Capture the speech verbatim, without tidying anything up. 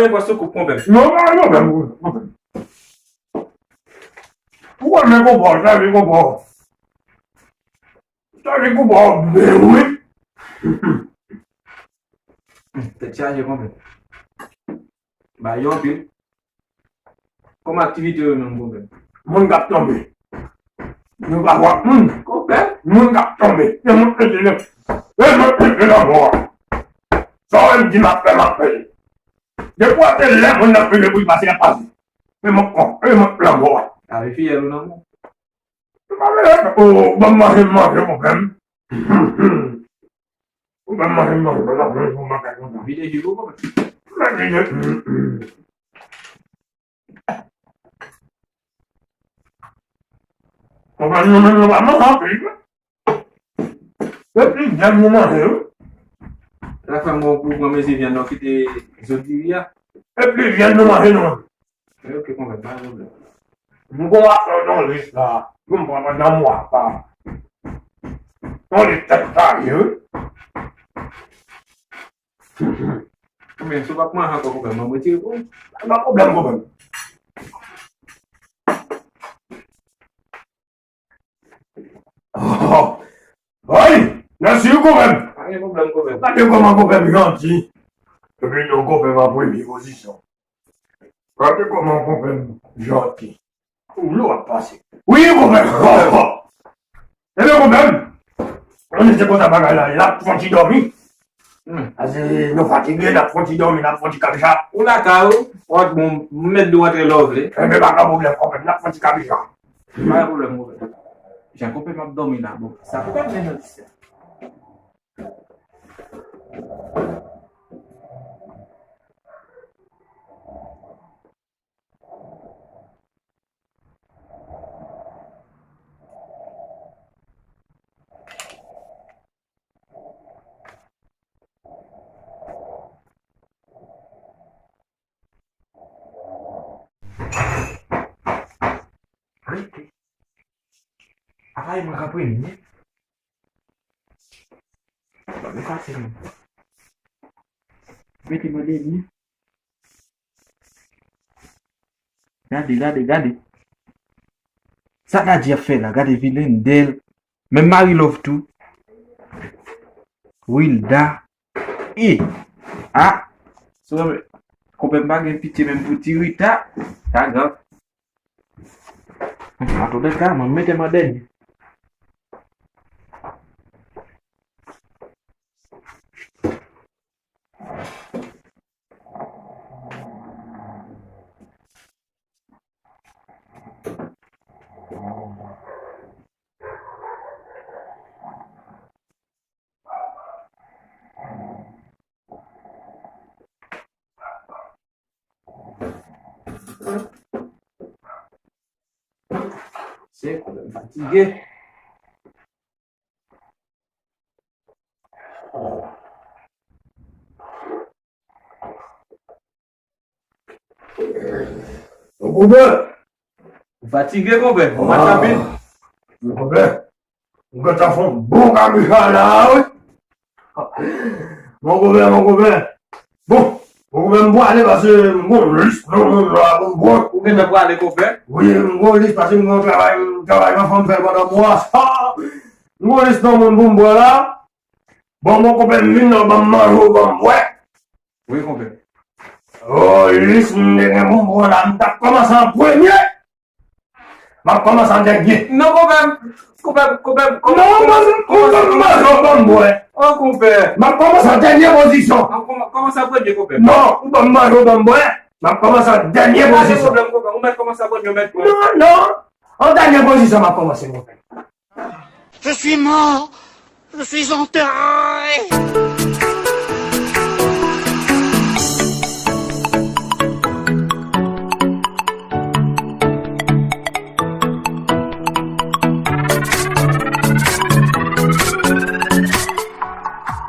gen pòs sou koup konpè. Non, pa gen pwoblèm, konpè. Ou konn men konpè, sa vle konpè. Sa vle konpè, ben wi. Tèt chaje konpè. Ba yo anpil. Kòman aktivite yo menm, konpè? Moun k ap tonbe. Nou pa wè moun. Konpè? Moun k ap tonbe. Se moun entelèk. Se moun entelèk mò. Sa w wè m di m ap fè, m ap fè. Depi w ap fè lè moun nan fè le bri pase, l ap pase. Se moun kon. Se moun lanmò. Ave fiyèl ou nan men. Se pa vle. O, ban m manje, m manje, konpè m. Ou ban m manje, m manje, ban m manje, m manje, m manje. Vide ji pou konpè. Manje. Konpè nou menm nou pa manje anpil. Se plizyè nou manje, wi. Sa fè m wè w pou pran mezi vyann nan kite zo diri a. Se plizyè nou manje nou. Ok, konpè, pa gen pwoblèm. M gon afè nan lis la. Pou m pran nan mwa sa. Yon lis tèt chaje, wi. Men, si w pa pran ankò, konpè, m ap retire pou ou. Pa pwoblèm, konpè. Oh! Oy! Mèsi, konpè. Pa gen pwoblèm, konpè. Gade kòman konpè m janti. Epi non, konpè m an premye pozisyon. Gade kòman konpè m janti. Ou lou ap pase. Wi, konpè. Ebyen, konpè m, nou se konsa bagay la ye, n ap fè yon ti dòmi. Hmm. Pase nou fatige, n ap fè yon ti dòmi, n ap fè yon ti kabja. Ou lakay ou, w ap bon, m mèt di w antre lè w vle. Ebyen, pa gen pwoblèm, konpè m, n ap fè yon ti kabja. Pa gen pwoblèm, konpè. Jan konpè m ap dòmi la, bon, sa konpè m gen nan dis la. Rete. Ay, mwen ka premye. Mwen fasil, mwen. Mete mwen dènye. Gade, gade, gade. Sa Daddy ap fè la, gade vilendè l. Menm Marie Love tou. Wilda. E. A. So, konpè m pa gen pitye menm pou ti Rita. Sa grav. Atoudenka, mwen mete m an dènye. Se konbyen m fatige. Mon konpè. Ou fatige, konpè. Ou mache anpil. Mon konpè. Ou gentan fè yon bon kabicha la, wi. Mon konpè, mon konpè. Bon, mon konpè, m prale paske m gon lis non moun la pou m pran. Ou gentan prale, konpè? Wi, m gon lis paske m gon travay, m travay nan fanm fè pandan mwa sa. M gon lis non moun pou m pran la. Bon, mon konpè, m vin nan ban m manje, ban m bwè. Wi, konpè. Oh, lis m te gen pou m pran la, m t ap kòmanse an premye. M ap kòmanse an dènye. Non, konpè, konpè, konpè, non, konpè, konpè, ban m manje, ban m bwè. Oh, konpè. M ap kòmanse an dènye pozisyon. An kòman-, kòmanse an premye, konpè. Non, ou ban m manje, ban m bwè. M ap kòmanse an dènye pozisyon. Pa gen pwoblèm, konpè. Ou mèt kòmanse an premye, ou mèt pran. Non, non. An dènye pozisyon, m ap kòmanse, konpè. Je suis mort. Je suis enterré.